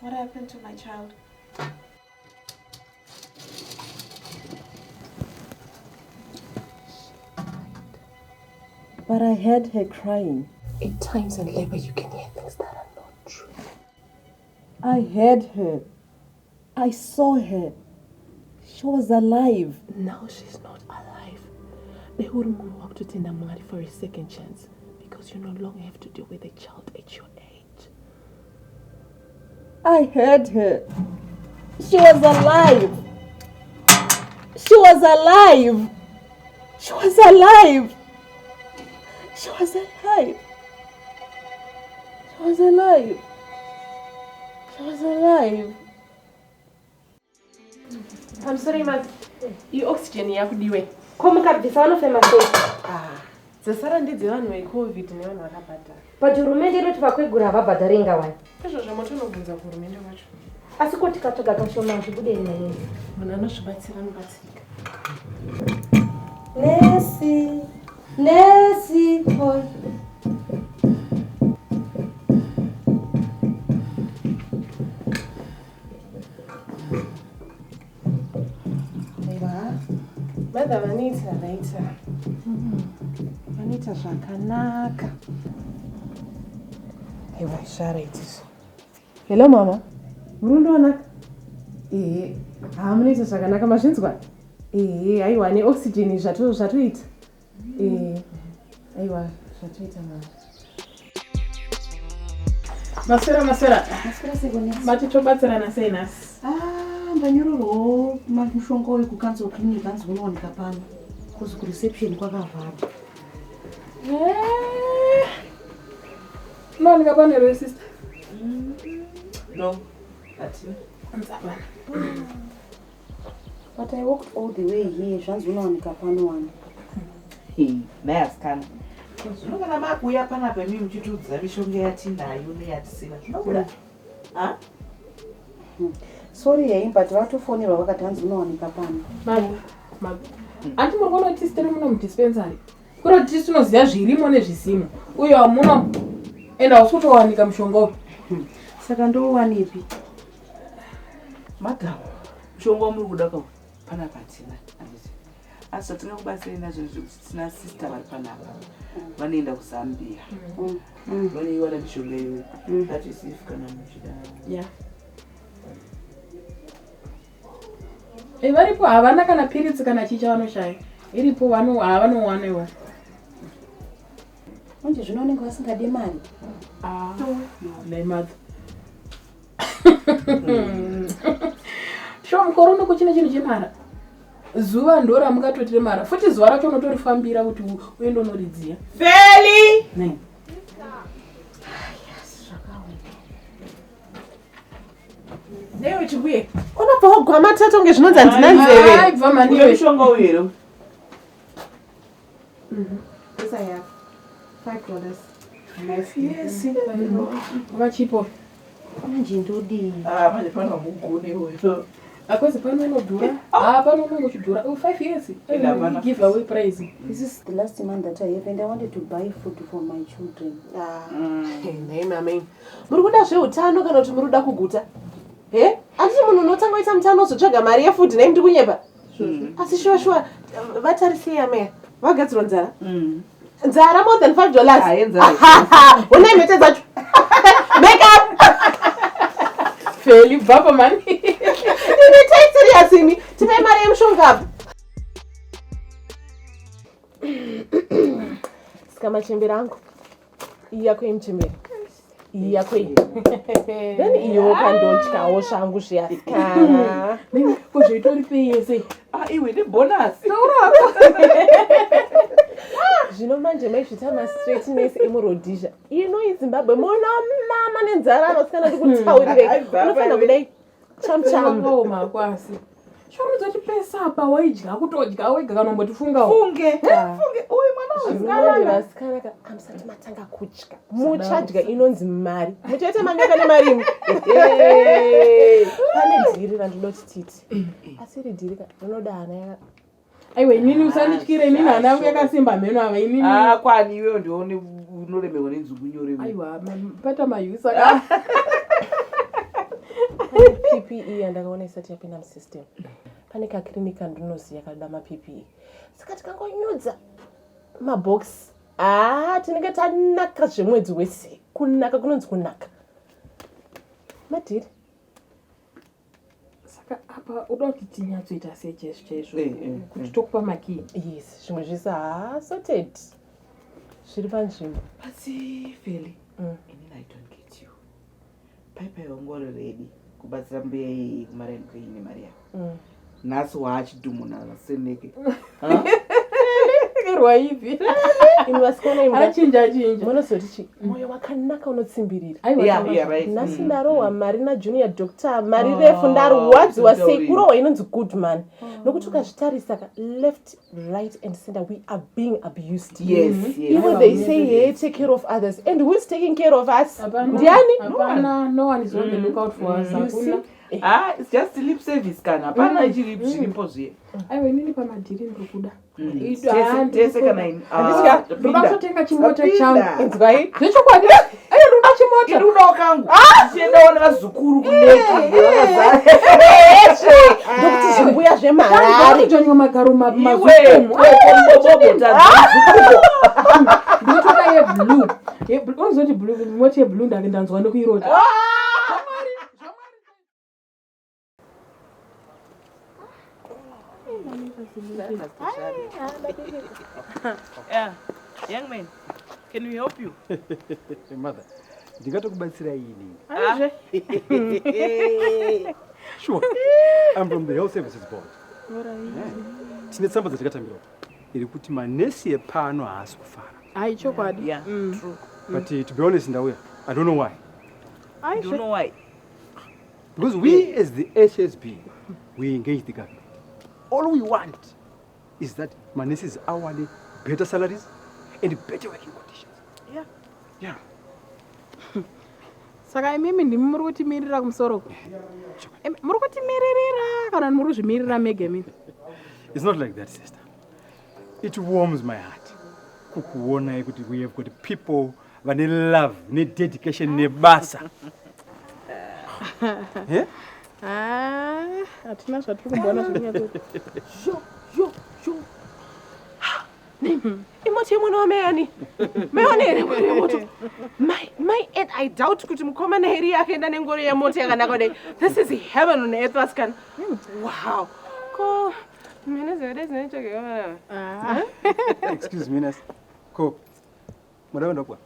What happened to my child? But I heard her crying. At times in labor, you can hear things that are not true. I heard her. I saw her. She was alive. Now she's not alive. Dai uri munhu wakutotenda Mwari for a second chance because you no longer have to deal with a child at your age. I heard her. She was alive. She was alive. She was alive. She was alive. She was alive. She was alive. Pamusoro ima ioxygen yakudiwe. Ko mukabvisa vanofema sei? Ah, dzasara ndedzevanhu vecovid nevanhu vakabhadhara. But hurumende inoti vakwegura havabhadhari inga wani. Izvozvo motonobvunza kuhurumende wacho. Asi ko tikatsvaga kashoma zvibude nei? Munhu anozvibatsira anobatsirika. Nesi, nesi, oi. Mother vanoita vaita. Vanoita zvakanaka. Aiwa zvaraiti izvi. Hello mama. Muri kundiona? Ehe. Haa munoita zvakanaka mazvinzwa? Ehe, aiwa neoxygen zvato zvatoita. Ehe. Aiwa zvatoita mama. Maswera maswera. Maswera sei konesi? Mati tobatsirana sei nhasi? Ah, ndanyorerwawo mushonga uyu kucouncil clinic hanzi unowanika pano. Kuzi kureception kwakavharwa. Eh. Unowanika pano here sister? No, hatina. Hapana. But I walked all the way here zvanzi unowanika pano wani. Nhai asikana. Zvino kana makuuya panapa imi muchitiudza mishonga yatinayo neyatisina zvinobuda? Ha? Sorry henyu but vatofonerwa vakati hanzi unowanika pano. Mother, mother. Anti muri kuona kuti tisu tiri muno mudispensary. Kuri kuti tisu tinoziva zvirimo nezvisimo. Uyo hamuna and hausi kutowanika mushonga uyu. Saka ndowanipi? Madam, mushonga wamuri kuda ka panapa hatina handiti? Asi zvatingakubatsirai nazvo ndezvekuti tina sister vari panapa vanoenda kuZambia. Vanoiwana mishonga iyoyo. That is if kana muchida. Yeah. Eh, varipo havana kana piritsi kana chii chavanoshaya. Iripo vano havanowana iwa. Manje zvino vanenge vasingade mari. Ah, nhai mother. Shuwa mukore uno kuchine chinhu chemara. Zuva ndo ramukatotire mara. Futi zuva racho unotorifambira kuti uende unoridziya. Feli! Nei. Newe chibuye. Unobva wagwa matatu kunge zvinonzi handina nzeve. Ai bva mani Une iwe. mushonga uyu here? Yes, I have. $5. Yes. Vachipo. Manje ndodii? Ah, manje pano hamugoni uyu. Akwezi pano unodhura. Ah, pano unenge uchidhura. Oh, 5 years. Enda hapana. Give away price. This is the last month that I have and I wanted to buy food for my children. Nhai mama imi. Muri kuda zveutano kana kuti muri kuda kuguta? He? Handiti munhu unotanga waita mutano wozotsvaga mari yefood nhai ndiri kunyepa? Asi shuwa shuwa vatarisei amai vagadzirwa nzara. Nzara more than $5. Ah, yenzara. Honai mhete dzacho. Make up. Feli bvapa mani. Imi tai serious imi. Tipei mari yemushonga apa. Sika machembere angu. Iyi yako yemuchembere. Iyi yako iyi. Then iyo kandotyawo zvangu zviyasikana. Ko zvoitori pei yese? Ah, iwe nebonus. Zvino manje maizvita mastraight nurse emuRhodesia. Ino iZimbabwe munomama nenzara vasikana ndikutaurirei. Ai, baba Unofanira iwe. kudai cham cham. Zvakaoma kwasi. Shorudza kuti pesa apa waidya kutodya wega kana umbotifungawo. Funge. Funge. Uyu mwana uyu. Zvino vasikana ka hamusati matanga kutya. Muchadya inonzi mari. Muchaita manyoka nemari imi. Pane dhiri randinoda kuti tiite. Asi iri dhiri ka rinoda hana yaka Aiwa inini usandityire inini hana yangu yakasimba mheno ava inini. Ah, kwani iwewe ndione unoremerwa nenzungu nyore. Aiwa pata mayusa ka. PPE yandakaona isati yapinda musystem. Pane kaklinika kandinoziva kanoda maPPE. Saka tikangonyudza mabhokisi, haa tinenge tanaka zvemwedzi wese. Kunaka kunonzi kunaka. Madhiri. Saka apa uda kuti tinyatsoita sei chaizvo chaizvo? Eh, eh, Kuti eh. tokupa makii? Yes, zvimwe zvese haa sorted. Zviri panzvimbo. But Feli, inini I don't get you. Pai pai wanga uri ready kubatsira mbuya iyi kumaraini kwenyu nemari yako. Nhasi waachidhumuna vaseneke. Rwaipi? Imi vasikana imi. Achinja chinja. Munozoti chi moyo wakanaka unotsimbirira. Aiwa, Yeah, taura yeah, zvako. right. Nhasi ndarohwa mari najunior doctor, mari refu, ndarwadziwa sei. Taurira. Kurohwa inonzi good man, nokuti ukazvitarisa ka, left, right and center, we are being abused. Yes. Even they say, hey, take care of others, and who is taking care of us? Hapana, Ndiani? hapana, no one is on the lookout for us. You Hakuna. see? Ah, it's just lip service kana. Hapana chiri zviripo zviye. Aiwa, inini pamadhiri ndiri kuda. Tese tese kana ini. Handisika. Ndoda kutotenga chimota Tapinda. changu. Inzwai. Zvechokwadi. Aiwa, ndoda chimota. Iri kudawo kangu. Tichiendawo nevazukuru kuneki. Eshe, ndokuti zvimbuya zvemharare. Kudzvanywa magaro Iwe, mazukumu. kobobo tadzazukuru. Ndinotoda yeblue. Yeblue. Unozoti blue, moti yeblue ndave ndanzwa nekuirota. Yeah. Young man, can we help you? Mother, ndingatokubatsirai ini. Aizve. Sure. I'm from the Health Services Board. Yeah. Tine tsamba dzatakatambirawo iri kuti manesi epano haasi kufara. Hai, chokwadi. Yeah, true. But to be honest, ndauya, I don't know why. You don't know why? Because we as the HSB, we engage the government. All we want is that manurses awane better salaries and better working conditions. Yeah. Yeah. Saka imimi ndimi muri kutimirira kumusoro uko? Imi, muri kutimiririra kana muri kuzvimirira mega imimi? It's not like that, sister. It warms my heart. Kukuonai kuti we have got people vane love, nededication, nebasa. Eh? Ah, hatina zvatiri kumboona zvekunyatso. Yo, yo, yo. Imoti yemwana wamai maiona here ngoro yemoto? Mai mai, and I doubt kuti mukomana heri akaenda nengoro yemoto yakanaka kudai. This is heaven on earth, vasikana. Wow. Ko mhene dzakadai dzinetsvageka. Ah. Excuse me, nurse. Ko, muda kuenda kwa?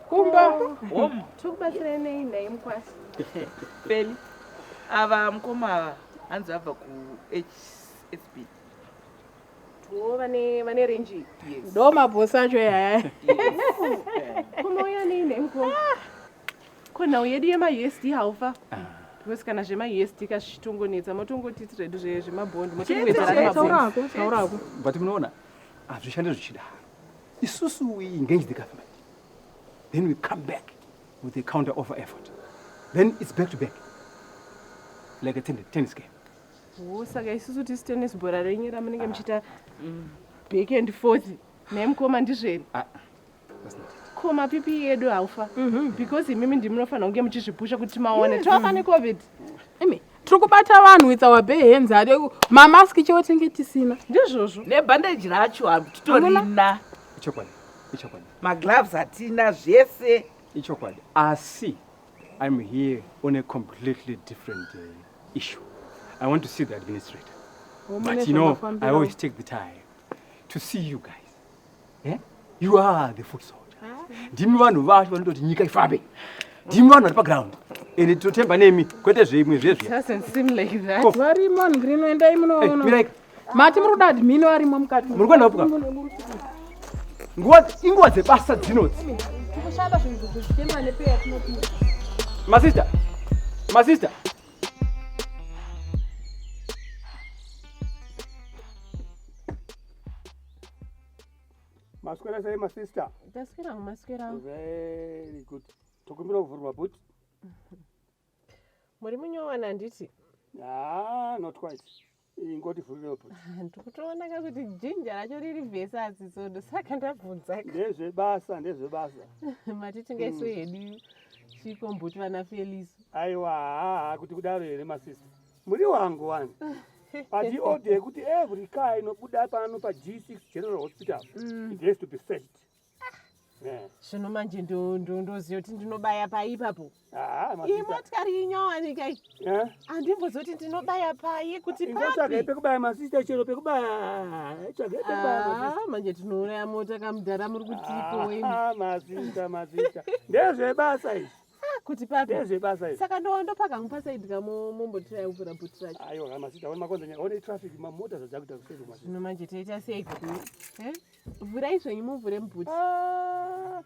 Kumba. Home. Tokubatsirai nei nhai mukwasi? Feli. Ava mukoma ava hanzi vabva ku-HSB. O, vane renji. Yes. Ndo mabhosi acho yaya. Kumauya nei nhai mukoma? Ko nhau yedu yemaUSD haufa? Because kana zvemaUSD kazvichitongonetsa, motongoti redu zvemabhondi motongowedzera nemabhondi. Taurako, taurako. But munoona, hazvishandi zvichidaro. Isusu we engage the government. Then we come back with a counter offer effort. Then it's back to back. Like a tennis game. O, saka isusu tisi tennis bhora renyu ramunenge muchiita back and forth nhai mukoma, ndizveni? Ah, that's not it. Ko maPPE edu haufa? Because imimi ndimunofanira kunge muchizvipusha kuti maone tofa neCOVID. Imi, tiri kubata vanhu with our bare hands. Ade mamaski chaiwo tinenge tisina. Ndizvozvo. Nebhandeji racho hatitorina. Ichokwadi. Ichokwadi. Magloves hatina, zvese. Ichokwadi. Asi, I'm here on a completely different issue. I want to see the administrator. But you know, I always take the time to see you guys. Yeah? You are the foot soldiers. Ndimi vanhu vacho vanototi nyika ifambe. Ndimi vanhu vari paground. Ende totemba nemi, kwete zvimwe zvezviya. Doesn't seem like that. Ko, Varimo vanhu green, endai hey, munoona. mirai. Mati muri kuda admin varimo mukati. Muri kuenda upi ka? Nguva inguva dzebasa dzinodzi. Tikushanda zvinhu zvitema nepeya tinopiwa. Masista. Masista. Maswera sei, masista? Taswera, maswera. Very good. Tokumbira kuvhurwa bhuti. Muri munyowana, handiti? Ah, not quite. Ingoti vhurirewo bhuti. Ndikutoonaka kuti jinja racho riri vhesasi sodo, saka ndabvunza. Ndezvebasa, ndezvebasa. Mati tingaiswe hedu chikombuti vana Feliso? Aiwa, haa kuti kudaro here masista? Muri wangu wani. But iorder yekuti every car inobuda pano pa G6 General Hospital, it has to be searched. Yeah. Zvino manje ndoziva kuti ndinobaya pai ipapo. Ah, Iyi masista. motikari inyowanika iyi. Eh? Handimbozoti ndinobaya pai kuti Ingotsvagai papi. pekubaya masista, chero pekubaya. Tsvagai pekubaya masista. Ah, manje tinouraya mota kamudhara muri kutipo imi. Ah, masista, masista. Ndezvebasa izvi. Kuti papi. Ndezvebasa izvi. Saka ndopaka mupasaidi kamombotirai kuvhura bhuti racho. Aiwa, masista, one makonza nyaya. One traffic mamota zvadzakuita kuseri masista. Zvino manje toita seiko? Eh? Vhurai zvenyu muvhure mubhuti. Ah,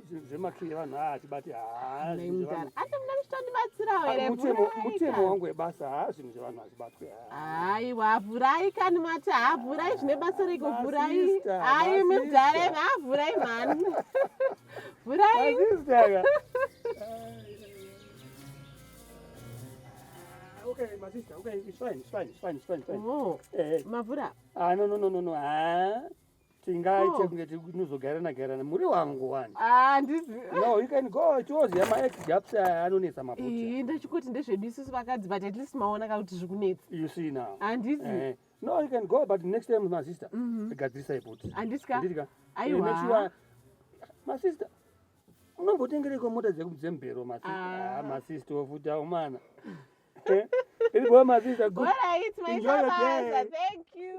zvinhu zvemakiyi evanhu haa tibati haa Nhai zvinhu mudhara. zvevanhu. Asi muna muchitondibatsirawo Ah, here? mutemo Vhurai mutemo kani. wangu webasa haa zvinhu zvevanhu hazvibatwe haa. Aiwa, vhurai kani mati haa vhurai zvine basa reiko vhurai. Masista, Ai mudhara masista. haa vhurai mhani. Vhurai. Masista ka. Ah, Okay, masista, okay, it's fine, it's fine, it's fine, it's fine, it's fine. Oh, Eh, mavhura. ah, no, no, no, no, no, ah. Tingaite Oh. kunge tinozogarana garana muri wangu wani. Ah, ndizi. No, you can go, toziya ma-ex gaps aya anonetsa mabhuti. Ii, ndachikuti ndezvedu isusu vakadzi but at least maona ka kuti zviri kunetsa. You see now. Handizi. Eh, no, you can go, but next time, my sister, gadzirisai bhuti. Handisi ka? Handiti ka? Aiwa. Eh, make sure, my sister, unombotengereko mota dzemubhero masista. Ah. Ah, masista ofuta umana. Eh, iri bo masista. Good. All right, Enjoy your maita basa. day. Thank you.